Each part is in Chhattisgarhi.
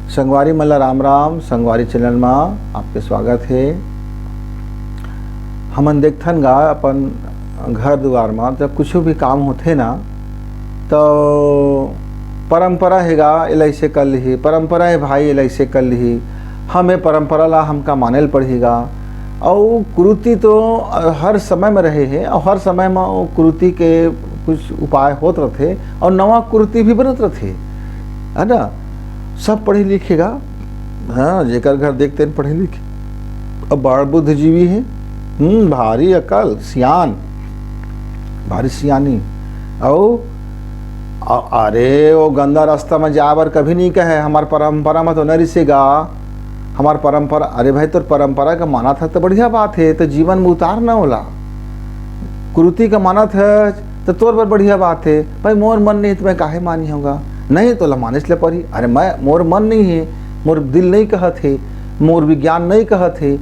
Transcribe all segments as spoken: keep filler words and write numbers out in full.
संगवारी मन ला राम राम। संगवारी चैनल मा आपके स्वागत हे। हमन देखथन गा अपन घर दुआर मा जब कुछ भी काम होथे ना, तो परंपरा हे गा, एला ऐसे कर लिही, परंपरा हे भाई, एला ऐसे कर लिही। हम ए परंपरा ला हमका माने ल पड़ही गा। अउ कुरीति तो हर समय में रहे हे, अउ हर समय में वो कुरीति के कुछ उपाय होत रथे, अउ नवा कुरीति भी बनत रथे, है ना? सब पढ़े लिखे गा, हाँ, जेकर घर देखते हैं पढ़े लिखे। अब बड़ बुद्धिजीवी हे, हम्म, भारी अकल, सियान, भारी सियानी। अउ अ-, अरे, वो गंदा रास्ता में जाए बर कभी नहीं कहे, हमार परंपरा में तो नहीं रिसे गा। हमार परंपरा, अरे भाई, तोर परंपरा का मानत ह तो बढ़िया बात हे, तो जीवन में उतार ना ओला। कुरीति का मानत ह तो तोर बर बढ़िया बात हे। भाई, मोर मन नहीं तो मैं काहे मानी होगा? नहीं, तोला मानिस ले परी। अरे, मैं, मोर मन नहीं हे, मोर दिल नहीं कहत हे, मोर विज्ञान नहीं कहत हे,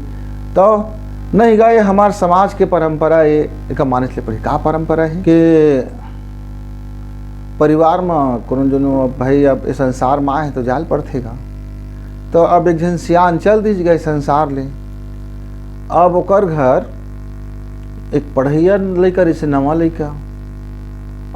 तो नहीं गा, ये हमार समाज के परंपरा, ये एका मानिस ले परी। का परंपरा हे के परिवार म कोनो जनो, भाई, अब ए संसार म आए हे तो जाल पड़थे गा। तो अब एक झन सियान चल दिस गा ए संसार ले। अब ओकर घर एक पढ़इया लइका रहिसे, नवा लइका।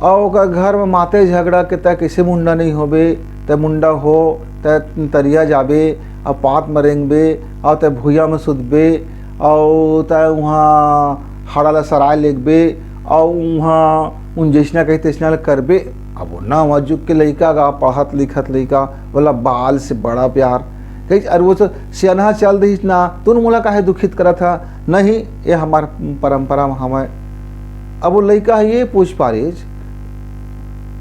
अउ ओकर घर म माते झगड़ा के, "तै कइसे मुंडा नहीं होबे, तै मुंडा हो, तै तरिया जाबे, अउ पात म रेंगबे, अउ तै भुइया म सुतबे, अउ तै उहाँ हाड़ा ल सराय लेगबे, अउ उहाँ उन जइसना कही तइसना ल करबे।" अब वो नवा जुग के लइका गा, पढ़त लिखत लइका, ओला बाल से बड़ा प्यार। कही, "अरे, वो तो सियानहा चल दिस ना, तुन मोला काहे दुखित करत हा?" "नहीं, ये हमार परंपरा म हवय।" अब वो लइका ह ये पूछ पारिस,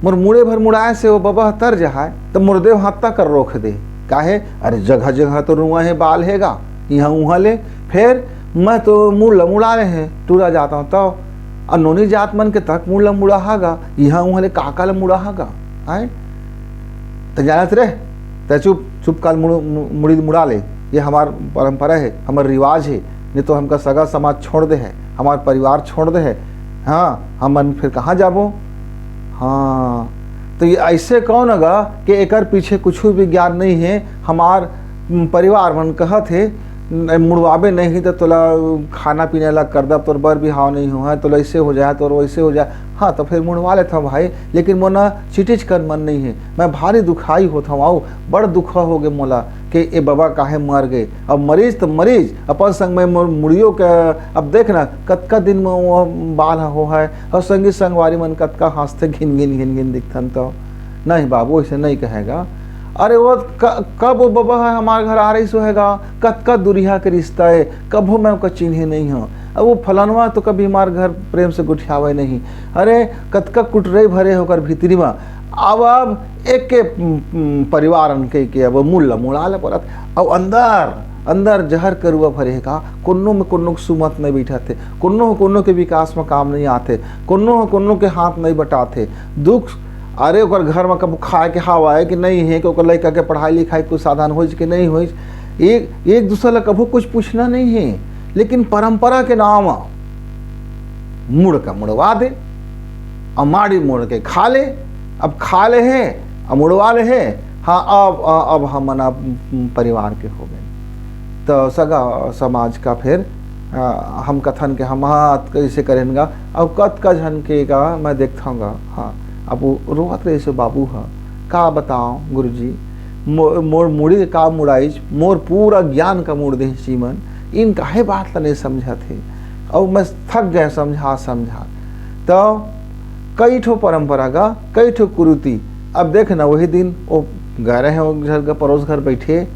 "मोर मुड़े भर मुड़ाए से वो बबा ह तर जहाय, त मोर देव हाथ तक कर रोक दे। काहे? अरे, जगह जगह तो रुआ हे, बाल हे गा, इहाँ उहाँ ले। फेर मैं तो मुड़ ल मुड़ा ले हे, टूरा जात हूँ तब। अउ नोनी जात मन के तक मुड़ ल मुड़ाहा गा, इहाँ उहाँ ले काका ल मुड़ाहा गा, आय? त जानत रे, त चुप, चुप काल मुड़, मु-, मुड़ी मुड़ा ले। ये हमार परंपरा हे, हमार रिवाज हे, नहीं तो हमका सगा समाज छोड़ दे हे, हमार परिवार छोड़ दे हे। हाँ, हमन फिर कहाँ जाबो?" हाँ, तो ये ऐसे कौन गा कि एकर पीछे कुछ विज्ञान नहीं हे। हमार, उम, परिवार मन कहत हे, "न-, मुड़वाबे नहीं तो तोला खाना पीना ला कर दब, तोर बर बिहाव नहीं हो है, तोला ऐसे हो जाए, तोर वैसे हो जाए।" हाँ, तो फिर मुड़वा लेत हूँ भाई, लेकिन मोर ना चिटिच कन मन नहीं हे, मैं भारी दुखाई होत हूँ, अउ बड़ दुख हो गे मोला कि ए बबा काहे मर गए। अब मरीज तो मरीज, अपन संग में मोर मुड़ियो के, अब देख ना, कतका दिन में वो बाल हो है, अउ संगी संगवारी मन कतका हंसथे, घिन घिन घिन घिन दिखथन तो। नहीं बाबू, ऐसे नहीं कहेगा। अरे वो क-, कब वो बबा है हमार घर आ रही सो हैगा, कतका दुरिहा के रिश्ता है, कभू मैं ओकर चिन्हे नहीं हूँ। अब वो फलनवा तो कभी हमार घर प्रेम से गोठियावे नहीं। अरे कतका कुटरई भरे होकर भीतरी में। अब, अब एक के, उम, उम, परिवार अन के, के अब मुड़ ल मुड़ा ल परत। अब अंदर, अंदर जहर करुआ भरे है का, कोनो में कोनो के सुमत नहीं बैठत है, कोनो ह कोनो के विकास में काम नहीं आते, कोनो ह कोनो के हाथ नहीं बटाते। दुख, अरे ओकर घर में कबू खाए के हवा है कि नहीं है, कि ओकर लइका के पढ़ाई लिखाई कुछ साधन होइस कि नहीं होइस, एक, एक दूसर ला कभू कुछ पूछना नहीं है। लेकिन परंपरा के नाम मुड़ के मुड़वा दे, अउ माड़ी मुड़ के खा ले। अब खा ले हे, अब मुड़वा ले हे, हाँ, अब, अब हमन अब परिवार के हो गए। तो सगा समाज का फिर, अ, हम कथन के हम, हाँ, कैसे करेन गा, अब कतका झन के का मैं देखथंव गा, हाँ, अब वो रोवत रहिस हे बाबू ह, का बताओ गुरुजी, मो-, मोर मुड़ी का मुड़ाइस, मोर पूरा ज्ञान का मुड़ देहिस जी मन, इन काहे बात ला नहीं समझत हे, अउ मैं थक गए समझा समझा। तो कई ठो परंपरा का, कई ठो कुरीति। अब देख ना, वही दिन वो गए रहे, वो घर का पड़ोस घर बैठे,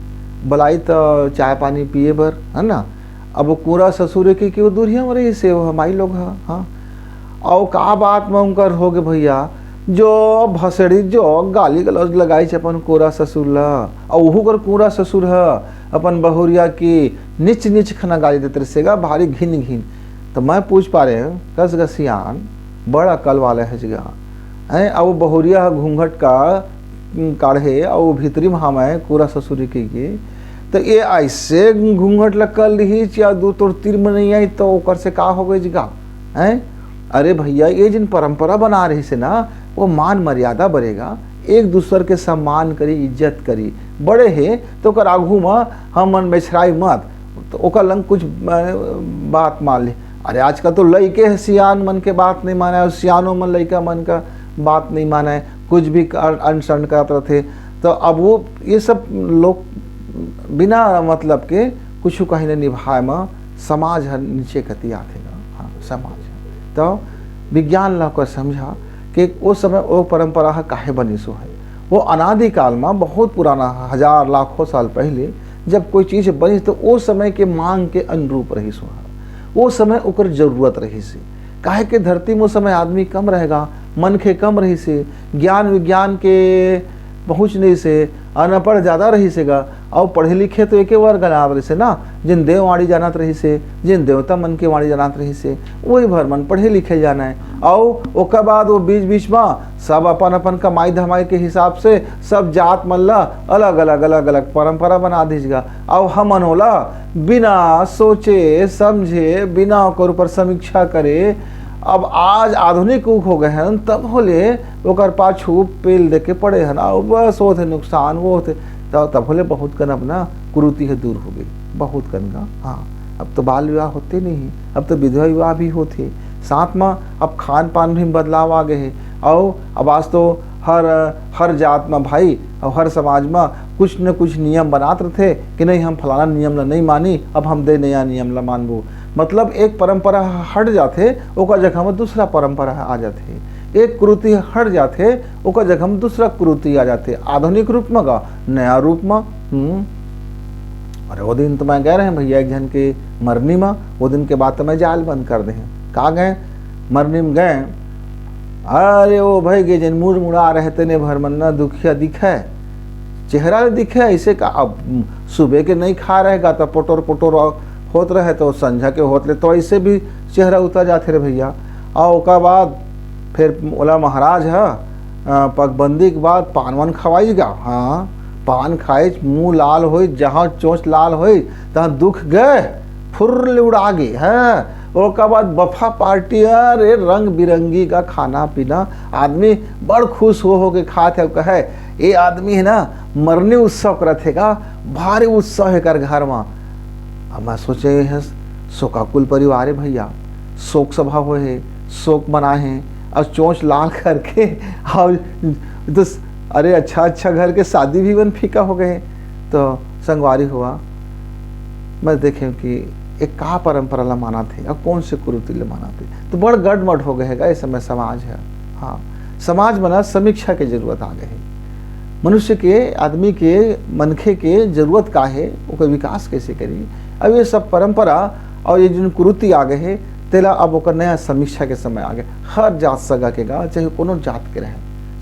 बलाई तो चाय पानी पिए बर, है ना। अब वो कोरा ससुर के, कि वो दूरिया में रहिस हे, वो हमारी लोग ह, हाँ। अउ का बात में उनकर हो गे भैया, जो भसड़ी जो गाली गलौज लगाइस अपन कोरा ससुर ला, अउ ओहू कर कोरा ससुर ह अपन बहुरिया के नीच नीच खना गाली देत रहिस हे गा, भारी घिन घिन। तो मैं पूछ पारे हूँ, कस गा सियान, बड़ अकल वाला हे जी गा, हैं? अउ बहुरिया ह घूंघट का, उम, काढ़े, अउ भीतरी में हवय कोरा ससुरी के, के, तो ये ऐसे घूंघट ला कर लिहिस, या दू तोर तीर में नहीं आई, तो ओकर से का हो गई जी गा, हैं? अरे भैया, ये जिन परंपरा बना रहिस हे ना, वो मान मर्यादा बरेगा, एक दूसर के सम्मान करी, इज्जत करी। बड़े हे तो ओकर आघू म हमन मेछराई मत, तो ओकर लंग कुछ, अ, बात मान ले। अरे, आजकल तो लइके ह सियान मन के बात नहीं माने, अउ सियानो मन लइका मन का बात नहीं माने, कुछ भी कर-, अनशन करत रथे। तो अब वो ये सब लोग बिना मतलब के कुछ कहीं न निभाए म समाज ह नीचे कति आथे गा। हाँ, समाज ह। तो विज्ञान ला ओकर समझा कि ओ समय ओ परंपरा ह काहे बनिस होहे। वो अनादिकाल म बहुत पुराना, हजार लाखों साल पहले जब कोई चीज बनिस, तो ओ समय के मांग के अनुरूप रहिस होहे, ओ समय ओकर जरूरत रहिस हे। काहे के धरती म ओ समय आदमी कम रहेगा, मनखे कम रहिस हे, ज्ञान विज्ञान के पहुँच नहीं से, अनपढ़ ज्यादा रहिस हे गा। अउ पढ़े लिखे तो एके वर्ग जानत रहिस हे ना, जेन देव वाणी जानत रहिस हे, जेन देवता मन के वाणी जानत रहिस हे, वही भर मन पढ़े लिखे जाने। अउ ओकर बाद वो बीच बीच म सब अपन अपन कमाई धमाई के हिसाब से सब जात मन ला अलग अलग, अलग अलग परंपरा बना दीस गा। अउ हमन ओला बिना सोचे समझे, बिना ओकर ऊपर समीक्षा करे, अब आज आधुनिक युग हो गए हन, तब होले ओकर पाछू पेल दे के पड़े हन, अउ बस होथे नुकसान, वो होथे। तब, तब होले बहुत कन अपना कुरीति ह दूर हो गई, बहुत कन का। हाँ, अब तो बाल विवाह होते नहीं है, अब तो विधवा विवाह भी होथे। साथ म अब खान पान भी बदलाव आ गए हे, अउ अब आज तो हर, हर जात म भाई अउ हर समाज म कुछ न कुछ नियम बनात रथे कि नहीं, हम फलाना नियम ला नहीं मानी, अब हम दे नया नियम ला मानबो। मतलब एक परंपरा ह हट जाथे, ओकर जगह म दूसरा परंपरा ह आ जाथे। एक कुरीति ह हट जाथे, ओकर जगह म दूसरा कुरीति आ जाथे। आधुनिक रूप म गा, नया रूप म। हम्म। अरे, वो दिन तो मैं गए रहे भैया एक झन के मरनी म, वो दिन के बाद तो मैं जाल बंद कर दे। का गए? मरनी म गए, अरे, वो भाई के जेन मुड़ मुड़ा रहे तेने भर मन ना दुखिया दिखे, चेहरा ले दिखे ऐसे का। अब सुबह के नहीं खा रहेगा तो पोटोर पोटोर होत रहे, तो संझा के होत ले तो ऐसे भी चेहरा उतर जाथे रे भैया। अउ ओकर बाद फिर ओला महाराज ह, अ, पगबंदी के बाद पान वान खवाई गा। हाँ, पान खाइच, मुंह लाल होई, जहाँ चोंच लाल होई, तहाँ दुख गए, फुर्र ले उड़ा गे। हाँ, ओकर बाद बफा पार्टी, अरे, रंग बिरंगी का खाना पीना, आदमी बड़ खुश हो हो के खात हे, कहे, "ये आदमी है ना, मरनी उत्सव करत हे का, भारी उत्सव हे कर घर मा।" अब मैं सोचे, "ये है शोकाकुल परिवार है भैया, शोक सभा होए हे, शोक मनाए हे, अउ चोंच लाल करके, अउ तो, अरे, अच्छा अच्छा घर के शादी भी मन फीका हो गए।" तो संगवारी हुआ, मैं देखें कि एक का परंपरा ला मानत हे अउ कौन से कुरीति ला मानत हे, तो बड़ गडमड हो गए हे गा, इस समय समाज है। हाँ, समाज म ना समीक्षा के जरूरत आ गए हे। मनुष्य के, आदमी के, मनखे के जरूरत का हे, ओकर विकास कैसे करी। अब ये सब परंपरा अउ ये जिन कुरीति आ गए हे, तेला अब ओकर नया समीक्षा के समय आ गए। हर जात सगा के गा, चाहे कोनो जात के रहे,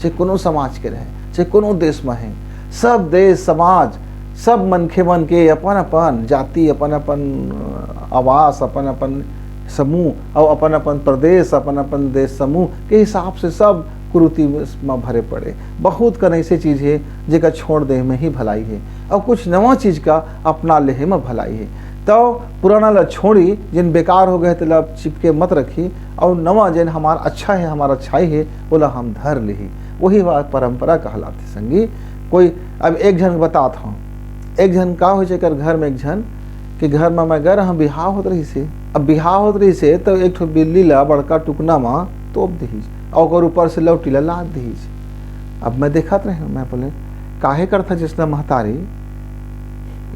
चाहे कोनो समाज के रहे, चाहे कोनो देश म हे, सब देश, समाज, सब मनखे मन के अपन-अपन जाति, अपन-अपन, अ, आवास, अपन-अपन समूह अउ अपन-अपन प्रदेश, अपन-अपन देश समूह के हिसाब से सब कुरीति म भरे पड़े। बहुत कन ऐसे चीज हे, जेकर छोड़ देहे म ही भलाई हे, अउ कुछ नवा चीज का अपना लेहे म भलाई हे। तो पुराना ला छोड़ी, जेन बेकार हो गए, तेला चिपके मत रखी, अउ नवा जेन हमार अच्छा हे, हमार अच्छाई हे, ओला हम धर लिही। वही बात परंपरा कहलाथे संगी। कोई, अब एक झन बतात हूँ, एक झन का हो, जेकर घर में एक झन के घर में मैं गए रहूँ, बिहाव होत रहिस हे। अब बिहाव होत रहिस हे, तो एक ठो बिल्ली ला बड़का टुकना म तोप दिहिस, अउ ओकर ऊपर से लौटी ला लाद दिहिस। अब मैं देखत रहे, मैं बोले, "काहे करथा जैसना महतारी,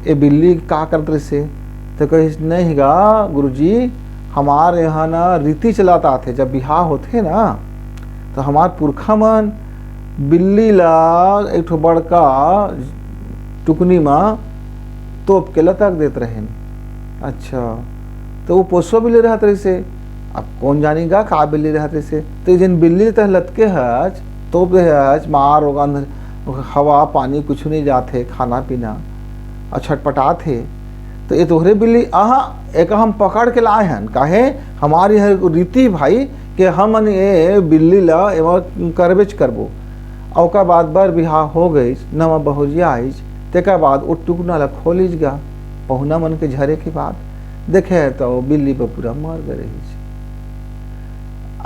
ए बिल्ली का करत रहिस हे?" तो कहिस, "नहीं गा गुरुजी, हमार यहाँ ना रीति चलत आथे, जब बिहाव होथे ना, तो हमार पुरखा मन बिल्ली ला एक ठो बड़का टुकनी म तोप के लटक देत रहेन।" अच्छा, तो वो पोसवा बिल्ली रहत रहिस हे। अब कौन जानी गा का बिल्ली रहत रहिस हे। तो जेन बिल्ली तह लटके हच, तोप दे हच, मार ओगंध, हवा पानी कुछ नहीं जात हे, खाना पीना, अउ छटपटात हे। तो ये तोहरे बिल्ली, आहा, एका हम पकड़ के लाए हन, काहे हमार यह रीति भाई के हमन ये बिल्ली ला एमा करबेच करबो। अउ ओकर बाद बर बिहाव हो गइस, नवा बहुरिया आइस, तेकर बाद ओ टुकना ला खोलिस गा, पहुना मन के झरे के बाद देखे त ओ बिल्ली बपुरा मर गे रहिस।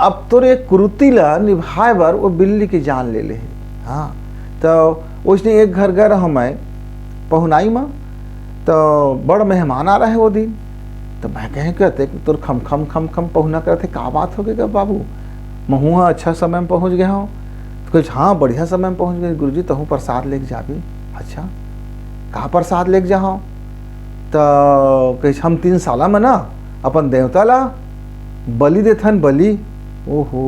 अब तोर ये कुरीति ला निभाए बर ओ बिल्ली के जान ले ले हे। हाँ, तो ओइसने एक घर गए रहंव मैं पहुनाई म, तो बड़ मेहमान आ रहे वो दिन। तो मैं कहेंव कि अतेक तोर खम खम खम खम पहुना करत हे, का बात हो गे गा बाबू? महूँ ह अच्छा समय म पहुँच गे हंव। तो कहिस, हाँ, बढ़िया समय म पहुँच गे गुरुजी, तहूँ प्रसाद लेके जाबे। अच्छा, का प्रसाद लेके जाहंव? तो कहिस, हम तीन साला म ना अपन देवता ला बलि देथन, बलि। ओहो,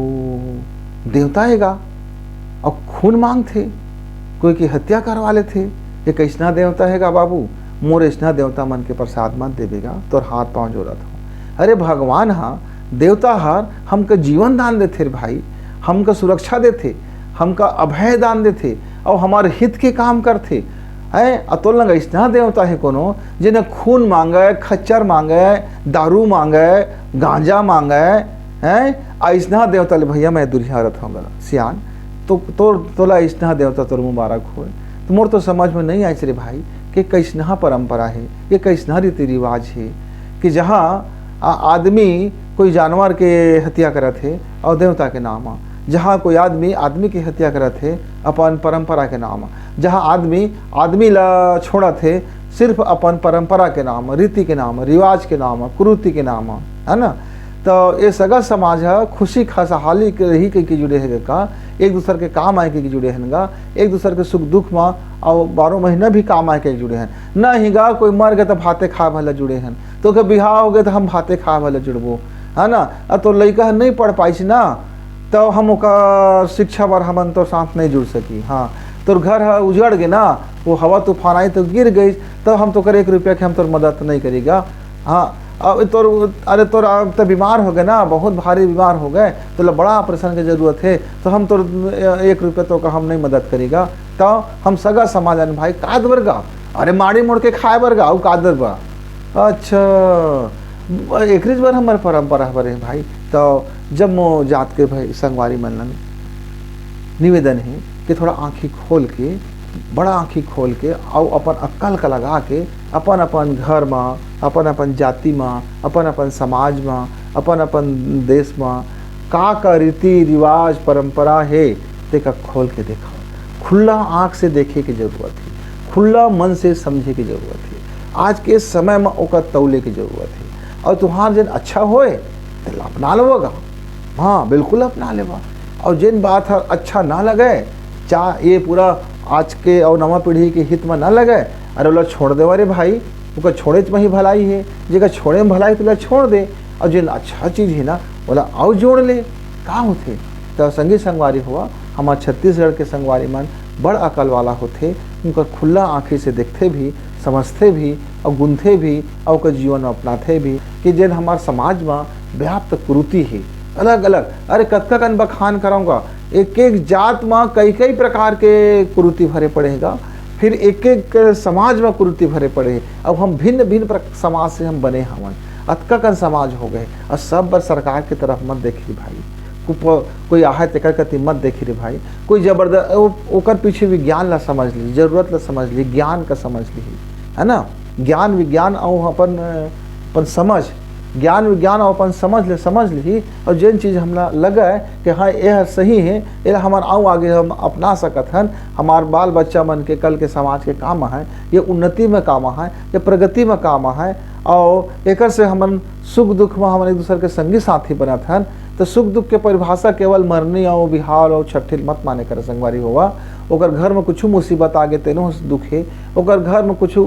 देवता हे गा, अउ खून मांगथे, कोई के हत्या करवा लेथे। ये कइसना देवता हे गा बाबू? मोर अइसना देवता मन के प्रसाद मत देबे गा, तोर हाथ पांव जोड़त हंव। अरे, भगवान ह, देवता हर हमका जीवन दान देथे रे भाई, हमका सुरक्षा देथे, हमका अभय दान देथे, अउ हमर हित के काम करथे। हैं, अउ तोर लंग अइसना देवता हे कोनो, जेन खून मांगे, खच्चर मांगे, दारू मांगे, गांजा मांगे, हैं? अइसना देवता ले भैया मैं दुरिहा रथंव गा सियान, तो तोर, तोला अइसना देवता तोर मुबारक होय। तो मोर तो समझ में नहीं आइस रे भाई, कि कइसना परंपरा हे, ये कइसना रीति रिवाज हे, कि जहाँ आ-, आदमी कोई जानवर के हत्या करत हे अउ देवता के नाम म, जहाँ कोई आदमी आदमी के हत्या करत हे अपन परंपरा के नाम म, जहाँ आदमी आदमी ला छोड़त हे सिर्फ अपन परंपरा के नाम म, रीति के नाम म, रिवाज के नाम म, कुरीति के नाम म, है ना? तो ये सगा समाज ह खुशी खुशहाली के रही कहिके जुड़े हे का, एक दूसर के काम आए कहिके जुड़े हन गा, एक दूसर के सुख दुख म अउ बारह महीना भी काम आए कहिके जुड़े हन। नहीं गा, कोई मर गे त भाते खाए भर ला जुड़े हन, तो के बिहाव हो गे त हम भाते खाए भर ला जुड़बो, है ना? अउ तोर लइका ह नहीं पढ़ पाइस ना, तो हम ओकर शिक्षा बर हमन तोर साथ नहीं जुड़ सकी। हाँ, तोर घर ह उजड़ गे ना, वो हवा तूफान आई तो गिर गइस, तो हम तोकर एक रुपया के हम तोर मदद नहीं करी गा। हाँ, अब तोर, अरे तोर, अब तो बीमार हो गे ना, बहुत भारी बीमार हो गे, तोला बड़ा ऑपरेशन के जरूरत हे, तो हम तोर एक रुपया तोका हम नहीं मदद करी गा। तो हम सगा समाज अन भाई का दे बर गा? अरे माड़ी मोड़ के खाए बर गा, अउ का दे बर? अच्छा, एकरेच बर हमर परंपरा हरे भाई। तो जम्मो जात के भाई संगवारी मन ला निवेदन हे कि थोड़ा आँखी खोल के, बड़ा आँखी खोल के, अउ अपन अक्कल का लगा के, अपन अपन घर म, अपन अपन जाति म, अपन अपन समाज म, अपन अपन देश म का का रीति रिवाज परंपरा हे, तेका खोल के देखव। खुल्ला आँख से देखे के जरूरत हे, खुल्ला मन से समझे के जरूरत हे। आज के समय म ओकर तौले के जरूरत हे। अउ तुहार जेन अच्छा होय, तेला अपना लेवा गा। हाँ, बिल्कुल अपना लेवा। अउ जेन बात ह अच्छा ना लगे, चाहे ये पूरा आज के अउ नवा पीढ़ी के हित म ना लगे, अरे ओला छोड़ देवा रे भाई, ओकर छोड़ेच म ही भलाई हे। जेकर छोड़े म भलाई, तेला छोड़ दे, अउ जेन अच्छा चीज हे ना, ओला अउ जोड़ ले, का होथे? त संगी संगवारी होवा, हमर छत्तीसगढ़ के संगवारी मन बड़ अकल वाला होथे, उनकर खुल्ला आँखी से देखथे भी, समझथे भी, अउ गुनथे भी, अउ ओकर जीवन म अपनाथे भी, कि जेन हमर समाज म व्याप्त कुरीति हे, अलग-अलग, अरे कतका कन बखान करंव गा, एक-एक जात म कई-कई प्रकार के कुरीति भरे पड़े हे गा, फिर एक-एक समाज म कुरीति भरे पड़े हे। अब हम भिन्न-भिन्न प्र-, समाज से हम बने हवन, अतका कन समाज हो गे, अउ सब बर सरकार के तरफ मत देखी भाई, कुप-, कोई आहे तेकर कति मत देखी रे भाई, कोई जबरदस्त, ओ-, ओकर पीछे विज्ञान ला समझ ली, जरूरत ला समझ ली, ज्ञान का समझ ली, है ना? ज्ञान विज्ञान अउ अपन, अपन समझ, ज्ञान विज्ञान अउ अपन समझ ले समझ लिही, अउ जेन चीज हमला लगे कि हाँ, ये हर सही हे, एला हमर अउ आगे हम अपना सकत हन, हमार बाल बच्चा मन के कल के समाज के काम आहे, ये उन्नति में काम आहे, ये प्रगति में काम आहे, अउ एकर से हमन सुख दुख में हमन एक दूसर के संगी साथी बनत हन। तो सुख दुख के परिभाषा केवल मरनी अउ बिहाव अउ छट्ठी मत माने करे संगवारी होवा। ओकर घर में कुछ मुसीबत आगे तेनो दुख हे, ओकर घर में कुछ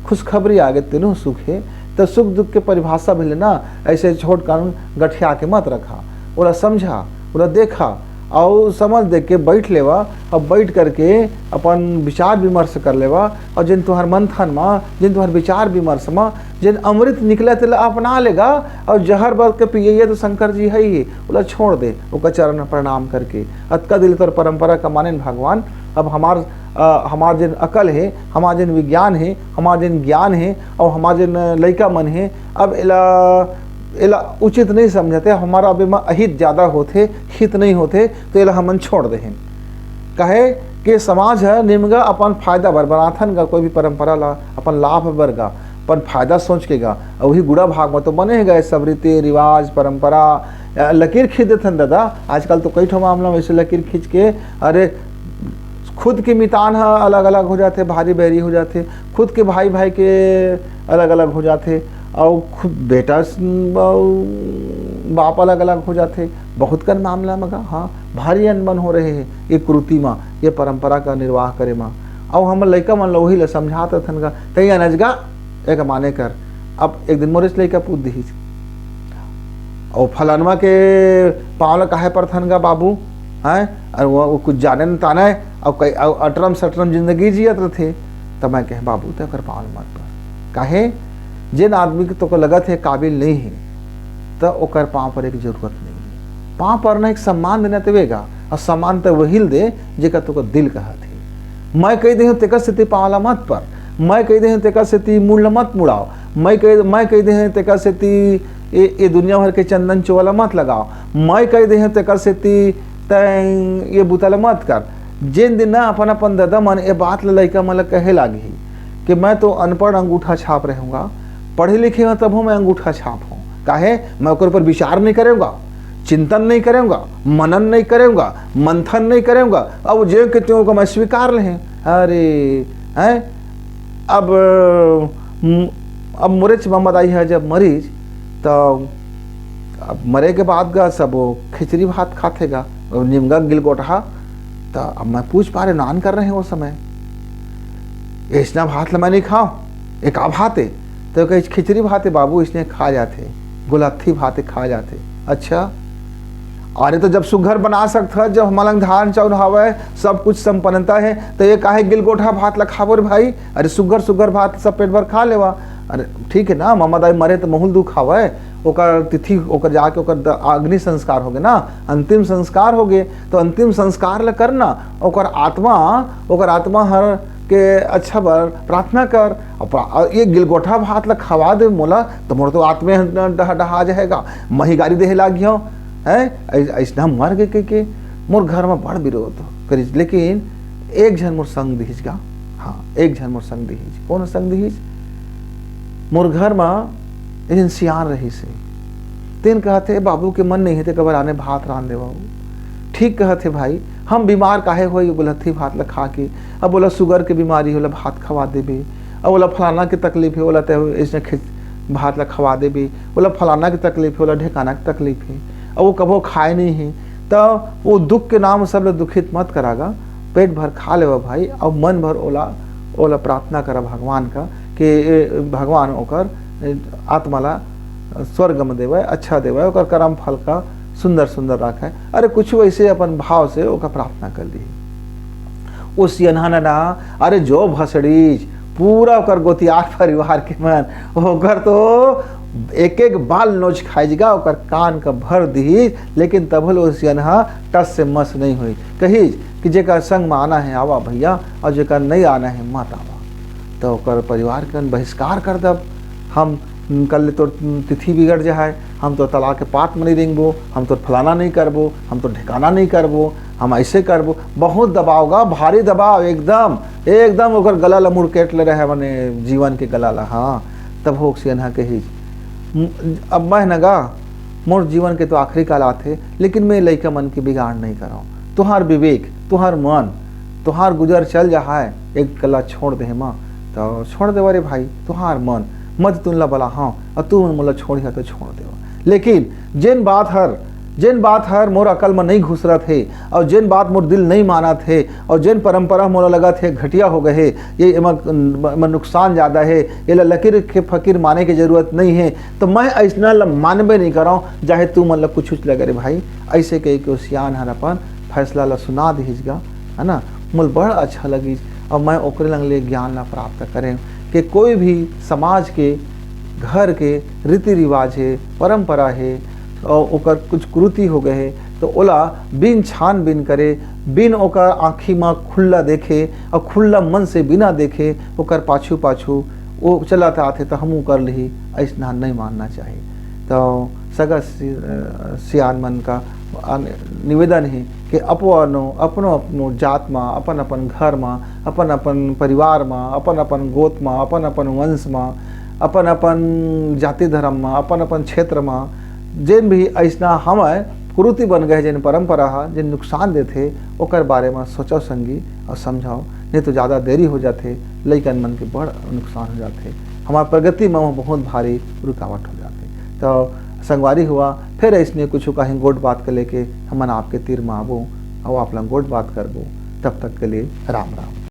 खुशखबरी आगे तेनो सुख हे। तो सुख दुख के परिभाषा भी लेना, ऐसे छोट कानून गठिया के मत रखा, ओला समझा, ओला देखा, अउ समझ दे के बैठ लेवा, अउ बैठ करके अपन विचार विमर्श कर लेवा, अउ जिन तुहर मंथन म, जिन तुहर विचार विमर्श म, जिन अमृत निकले तेला अपना लेगा, अउ जहर बद के पियैया तो शंकर जी है ही, ओला छोड़ दे, ओकर चरण में प्रणाम करके। अतका दिल तोर परंपरा का मानेन भगवान, अब हमार, अ, हमार जिन अकल हे, हमार जिन विज्ञान हे, हमार जिन ज्ञान हे, अउ हमार जिन लइका मन हे, अब एला, एला उचित नहीं समझते, हमारा अब एमा अहित ज्यादा होथे, हित नहीं होथे, तो एला हमन छोड़ देहेन। काहे के समाज ह निमगा अपन फायदा बर बनाथन गा, कोई भी परंपरा ला अपन लाभ बर गा, अपन फायदा सोच के गा। अउ वही गुड़ा भाग में तो बने हे गा, सब रीति रिवाज, परंपरा, अ, लकीर खींच देथन दादा। आजकल तो कई ठो मामला में ऐसे लकीर खींच के, अरे, खुद के मितान ह अलग-अलग हो जाथे, भारी बैरी हो जाथे, खुद के भाई-भाई के अलग-अलग हो जाथे, अउ खुद बेटा स-, अउ बाप अलग-अलग हो जाथे। बहुत कन मामला म गा, हाँ, भारी अनबन हो रहे हे ये कुरीति म, ये परंपरा का निर्वाह करे म। अउ हमर लइका मन ल ओही ल समझात रथन गा, "तई अनज गा, एक माने कर।" अब एक दिन मोरेच लइका पूछ दिहिस, "ओ फलानवा के पाँव ल काहे परथन गा बाबू?" हैं? अरे वो, वो कुछ जाने न ताने, अउ कई, अउ अटरम सटरम जिंदगी जियत रथे। त मैं कहे, "बाबू, ते ओकर पाँव ल मत पर।" काहे? जेन आदमी के तोके लगत हे काबिल नहीं हे, त ओकर पाँव परे के जरूरत नहीं हे। पाँव परना एक सम्मान देना ते वेगा, अउ सम्मान ते वही ल दे, जेकर तोके दिल कहत हे। मैं कहि दे हूँ, तेकर सेती पाँव ल मत पर, मैं कहि दे हूँ, तेकर सेती मुड़ ल मत मुड़ाव, मैं कहि, मैं कहि दे हूँ, तेकर सेती ए, ए दुनिया भर के चंदन चोवा ल मत लगाव, मैं कहि दे हूँ, तेकर सेती तैं ये बुता ल मत कर। जेन दिन ना अपन अपन ददा मन ए बात ल लइका मन ल कहे लागही कि मैं तो अनपढ़ अंगूठा छाप रहूंगा, पढ़े लिखे हूँ तभो मैं अंगूठा छाप हूँ, काहे? मैं ओकर ऊपर विचार नहीं करूंगा, चिंतन नहीं करूंगा, मनन नहीं करूंगा, मंथन नहीं करूंगा, अब ज्यों के त्यों को मैं स्वीकार लेहे। अरे, हैं? अब, म-, अब मोरेच ममा दाई ह जब मरिस, त अब मरे के बाद गा सब वो खिचड़ी भात खाथे गा, वो निमगा गिलगोटहा। त अब मैं पूछ पा रहे, नान कर रहे हैं वो समय, "अइसना भात ल मैं नहीं खाव, ए का भात ए?" त कहिस, "खिचड़ी भात ए बाबू, अइसने खा जाथे, गुलत्थी भात ए खा जाथे।" अच्छा, अरे त जब सुग्घर बना सकत हस, जब हमर लंग धान चाउर हवय, सब कुछ संपन्नता हे, त ये काहे गिलगोटहा भात ल खाबो रे भाई? अरे सुग्घर सुग्घर भात सब पेट भर खा लेवा। अरे ठीक हे ना, ममा दाई मरे त महू ल दुख हवय, ओकर तिथि, ओकर जाके ओकर द-, अग्नि संस्कार होगे ना, अंतिम संस्कार होगे, त अंतिम संस्कार ल करना, ओकर आत्मा, ओकर आत्मा हर के अच्छा बर प्रार्थना कर। अउ प्रा-, अउ ये गिलगोटहा भात ल खवा दे मोला, त मोर तो आत्मे ह डह-, डहा जाही गा, मही गारी देहे लागिहंव, हैं? अइ-, अइसना मर गे कहिके मोर घर म बड़ विरोध करिस, लेकिन एक झन मोर संग दिहिस गा। हाँ, एक झन मोर संग दिहिस। कोन संग दिहिस? मोर घर म एक झन सियान रहिस हे। तेन कहत हे, "बाबू के मन नहीं हे, ते काबर आने भात रांध देवव।" ठीक कहत हे भाई, हम बीमार काहे होई, गुलत्थी भात ल खा के? अब ओला सुगर के बीमारी हे, ओला भात खवा देबे, अब ओला फलाना के तकलीफ हे, ओला ते अइसने खिच-, भात ल खवा देबे, ओला फलाना के तकलीफ हे, ओला ढेकाना के तकलीफ हे, अब वो कभो खाए नहीं हे, त वो दुख के नाम सब ल दुखित मत करा गा, पेट भर खा लेवा भाई, अउ मन भर ओला, ओला प्रार्थना करा भगवान का कि, ए, भगवान ओकर, ए, आत्मा ला स्वर्ग म देवय, अच्छा देवय, ओकर करम फल का सुंदर सुंदर राखय। अरे कुछ वैसे अपन भाव से ओकर प्रार्थना कर ली। ओ सियनहा न ना, अरे जो भसड़ीच, पूरा ओकर गोतियार परिवार के मन, ओकर तो एक एक बाल नोच खाइस गा, ओकर कान का भर दिहिस, लेकिन तभो ले ओ सियनहा टस से मस नहीं होइस। कहिस कि "जेकर संग म आना हे आवा भैया, अउ जेकर नहीं आना हे मत आवा।" त ओकर परिवार के मन बहिष्कार कर दब, हम कल ले तोर तिथि बिगड़ जाहय, हम तोर तलाक के पात म नहीं रेंगबो, हम तोर फलाना नहीं करबो, हम तोर ढेकाना नहीं करबो, हम अइसे करबो। बहुत दबाव गा, भारी दबाव, एकदम, एकदम ओकर गला ल मुड़केट ले रहे, मने जीवन के गला ल। हाँ, तभो ओ सियनहा कहिस, "म-, अब मैं न गा, मोर जीवन के तो आखिरी काल आथे, लेकिन मैं लइका मन के बिगाड़ नहीं करव। तुहार विवेक, तुहार मन, तुहार गुजर चल जाहय, एक गला छोड़ देहे म, त छोड़ देवा रे भाई, तुहार मन, मैं तुन ला बलाहंव, अउ तुमन मोला छोड़िहा त छोड़ देवा।" लेकिन जेन बात हर, जेन बात हर मोर अकल म नहीं घुसरत हे, अउ जेन बात मोर दिल नहीं मानत हे, अउ जेन परंपरा मोला लगत हे घटिया हो गए हे, ये एमा, एमा नुकसान ज्यादा हे, एला लकीर के फकीर माने के जरूरत नहीं हे, त मैं अइसना ल मानबे नहीं करव, चाहे तुमन ल कुछ लगे रे भाई। अइसे कहिके ओ सियान हर अपन फैसला ल सुना दिहिस गा, है ना। मोला बड़ अच्छा लगिस, अउ मैं ओकरे लंग ले ज्ञान ला प्राप्त करेंव कि कोई भी समाज के, घर के रीति रिवाज हे, परंपरा हे, अउ ओकर कुछ कुरीति हो गए हे, त ओला बिन छानबीन करे, बिन ओकर आँखी म खुल्ला देखे अउ खुल्ला मन से बिना देखे ओकर पाछू-पाछू ओ चलत आथे, त हमू कर लिही, अइसना नहीं मानना चाही। त सगा सि-, अ, सियान मन का अन-, निवेदन हे कि अपनो, अपनो, अपनो जात म, अपन, अपन घर म, अपन, अपन परिवार म, अपन, अपन गोत म, अपन, अपन वंश म, अपन, अपन जाति धर्म म, अपन, अपन क्षेत्र म, जेन भी अइसना हवय, कुरीति बन गए जेन परंपरा ह, जेन नुकसान देथे, ओकर बारे म सोचव संगी अउ समझव, नहीं तो ज्यादा देरी हो जाथे, लइकन मन के बड़ नुकसान हो जाथे, हमार प्रगति म बहुत भारी रुकावट हो जाथे। तो संगवारी हुआ, फिर अइसने कुछ कहीं गोठ बात के लेके हमन आपके तीर म आबो अउ आप ला गोठ बात करबो। तब तक के लिए राम राम।